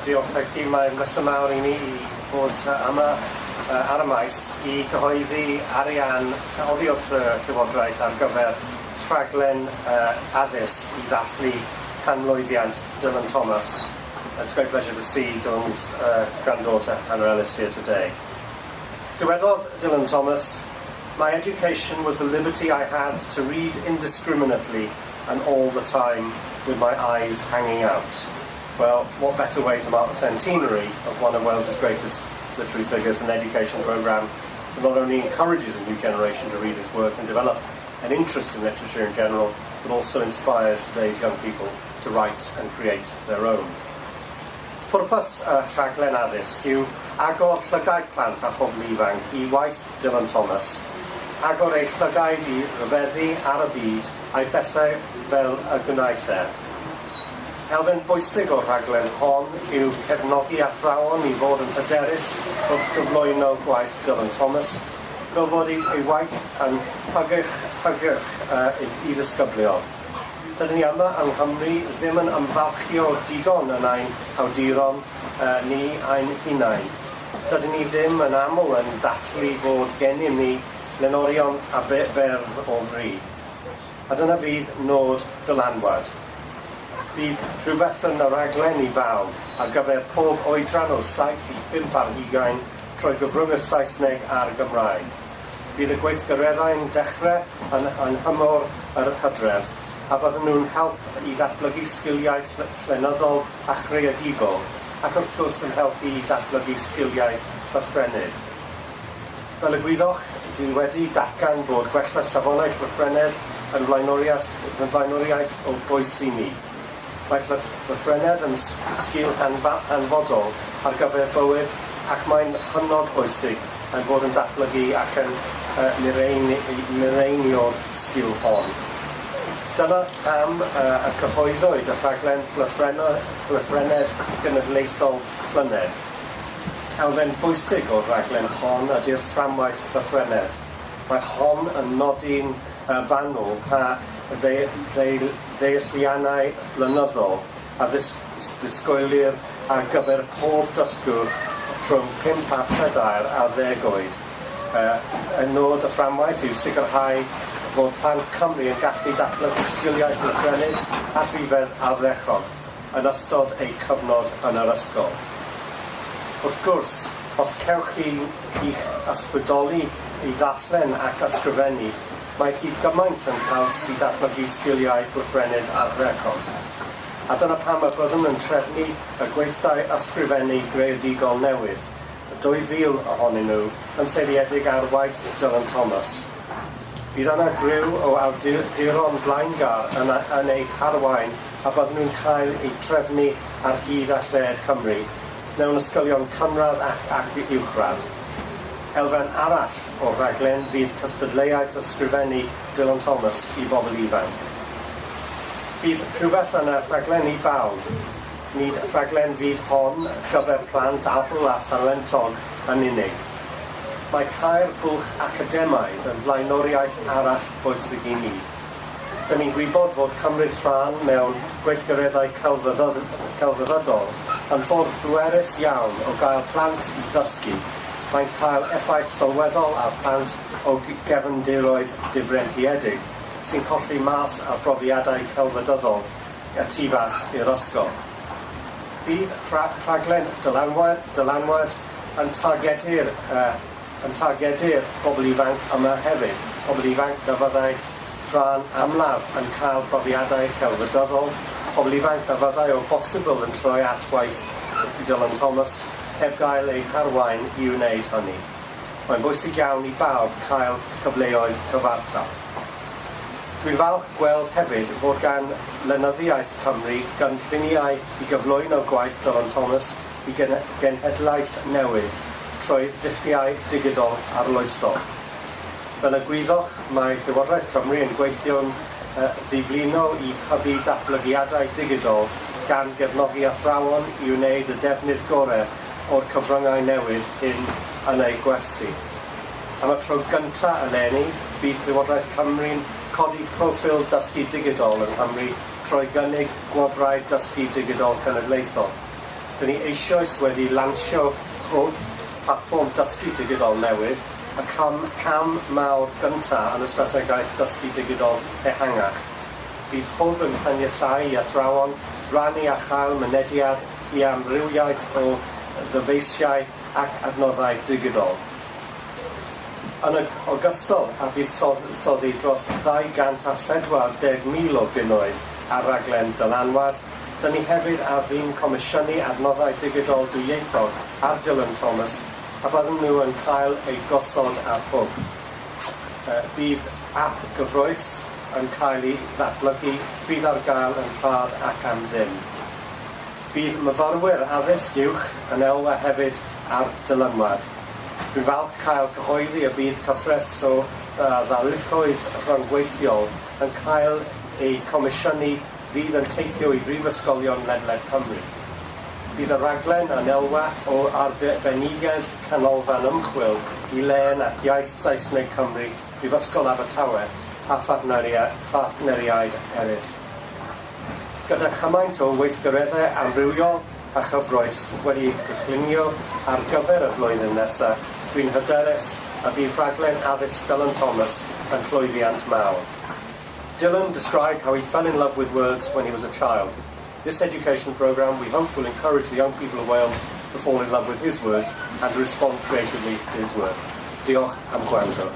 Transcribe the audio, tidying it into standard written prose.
Diolch i chi. Mae'n bleser mawr i mi i bod yma ar y maes i gyhoeddi arian oddi wrth y Llywodraeth ar gyfer rhaglen addysg i ddathlu canmlwyddiant Dylan Thomas. It's a great pleasure to see Dylan's granddaughter, Hannah Ellis, here today. Dywedodd Dylan Thomas, "My education was the liberty I had to read indiscriminately and all the time with my eyes hanging out." Well, what better way to mark the centenary of one of Wales's greatest literary figures, an education programme that not only encourages a new generation to read his work and develop an interest in literature in general, but also inspires today's young people to write and create their own. Pwrpas y rhaglen addysg yw agor llygaid plant a phobl ifanc i waith Dylan Thomas, agor eu llygaid i ryfeddu ar y byd a'i bethau fel y gwnaeth e. Elfen bwysig o'r rhaglen hon yw cefnogi athrawon i fod yn hyderus wrth gyflwyno gwaith Dylan Thomas, fel bod ei waith yn hygyrch i ddisgyblion. Dydyn ni yma yng Nghymru ddim yn ymfalchio digon yn ein hawduron ni ein hunain. Dydyn ni ddim yn aml yn dathlu fod gennym ni lenorion a beirdd o fri. A dyna fydd nod Dylanwad. Bydd rhywbeth yn y rhaglen i bawb ar gyfer pob oedran o 7 i 25 trwy gyfrwng y Saesneg a'r Gymraeg. Bydd y gweithgareddau'n dechrau yn nhymor yr hydref a bydden nhw'n help i ddatblygu sgiliau llenyddol a chreadigol ac wrth gwrs yn helpu i ddatblygu sgiliau llythrennedd. Fel y gwyddoch, dwi wedi datgan bod gwella safonau llythrennedd yn flaenoriaeth o bwys i mi. Mae llythrennedd yn sgil hanfodol ar gyfer bywyd ac mae'n hynod bwysig ein bod yn datblygu ac yn mireinio'r sgil hon. Dyna pam y cyhoeddwyd y rhaglen llythrennedd genedlaethol llynedd. Elfen bwysig o'r rhaglen hon ydy'r fframwaith llythrennedd. Mae hon yn nodi'n fanwl pa ddeilliannau blynyddol a ddisgwylir ar gyfer pob dysgwr rhwng 5 a 14 oed. Y nod y fframwaith yw sicrhau fod plant Cymru yn gallu datblygu sgiliau llythrennedd a rhifedd ardderchog yn ystod eu cyfnod yn yr ysgol. Wrth gwrs, os cewch chi eich ysbrydoli i ddarllen ac ysgrifennu, mae hi gymaint yn haws i ddatblygu sgiliau llythrennedd ardderchog. A dyna pam y byddwn yn trefnu y gweithdai ysgrifennu greadigol newydd, y 2,000 ohonyn nhw, yn seiliedig ar waith Dylan Thomas. Bydd yna griw o awduron blaengar yn eu harwain a byddwn nhw'n cael eu trefnu ar hyd a lled Cymru mewn ysgolion cynradd ac uwchradd. Elfen arall o'r rhaglen fydd cystadleuaeth ysgrifennu Dylan Thomas i bobl ifanc. Bydd rhywbeth yn y rhaglen i bawb. Nid rhaglen fydd hon gyfer plant abl a thalentog yn unig. Mae cau'r bwlch academaidd yn flaenoriaeth arall bwysig i ni. Dyn ni'n gwybod fod cymryd rhan mewn gweithgareddau celfyddydol yn ffordd bwerus iawn o gael plant i ddysgu. Mae'n cael effaith sylweddol ar plant o gefndiroedd difreintiedig sy'n colli mas ar brofiadau celfyddydol y tu fas i'r ysgol. Bydd rhaglen Dylanwad yn targedu'r bobl ifanc yma hefyd. Pobl ifanc na fyddai rhan amlaf yn cael profiadau celfyddydol, pobl ifanc na fyddai o bosibl yn troi at waith Dylan Thomas heb gael eu harwain i wneud hynny. Mae'n bwysig iawn i bawb cael cyfleoedd cyfartal. Dwi'n falch gweld hefyd fod gan Lenyddiaeth Cymru gynlluniau i gyflwyno gwaith Dylan Thomas i genhedlaeth newydd trwy ddulliau digidol arloesol. Fel y gwyddoch, mae Llywodraeth Cymru yn gweithio'n ddiflino i hybu datblygiadau digidol gan gefnogi athrawon i wneud y defnydd gorau o'r cyfryngau newydd hyn yn eu gwersi. Am y tro gyntaf eleni, bydd Llywodraeth Cymru'n codi proffil dysgu digidol yng Nghymru trwy gynnig gwobrau dysgu digidol cenedlaethol. Dyn ni eisoes wedi lansio Hwb, platfform dysgu digidol newydd, y cam mawr gyntaf yn y strategaeth dysgu digidol ehangach. Bydd Hwb yn caniatáu i athrawon rannu a chael mynediad i amrywiaeth o ddyfeisiau ac adnoddau digidol. Yn ogystal â buddsoddi dros 240,000 o bunnoedd ar raglen Dylanwad, dyn ni hefyd ar fin comisiynu adnoddau digidol dwyieithog ar Dylan Thomas, a bydden nhw yn cael eu gosod ar Hwb. Bydd app gyfroes yn cael ei ddatblygu fydd ar gael yn rhad ac am ddim. Bydd myfyrwyr addysg uwch yn elwa hefyd ar Dylanwad. Dwi'n falch cael cyhoeddi y bydd cyfres o ddarlithoedd rhyngweithiol yn cael eu comisiynu fydd yn teithio i brifysgolion ledled Cymru. Bydd y rhaglen yn elwa o arbenigedd Canolfan Ymchwil i Lên ac Iaith Saesneg Cymru, Prifysgol Abertawe a phartneriaid eraill. Gyda chymaint o weithgareddau amrywiol a chyffrous wedi cynllunio ar gyfer y flwyddyn nesaf, dwi'n hyderus y bydd rhaglen addysg Dylan Thomas yn llwyddiant mawr. Dylan described how he fell in love with words when he was a child. This education programme, we hope, will encourage the young people of Wales to fall in love with his words and to respond creatively to his work. Diolch am gwrando.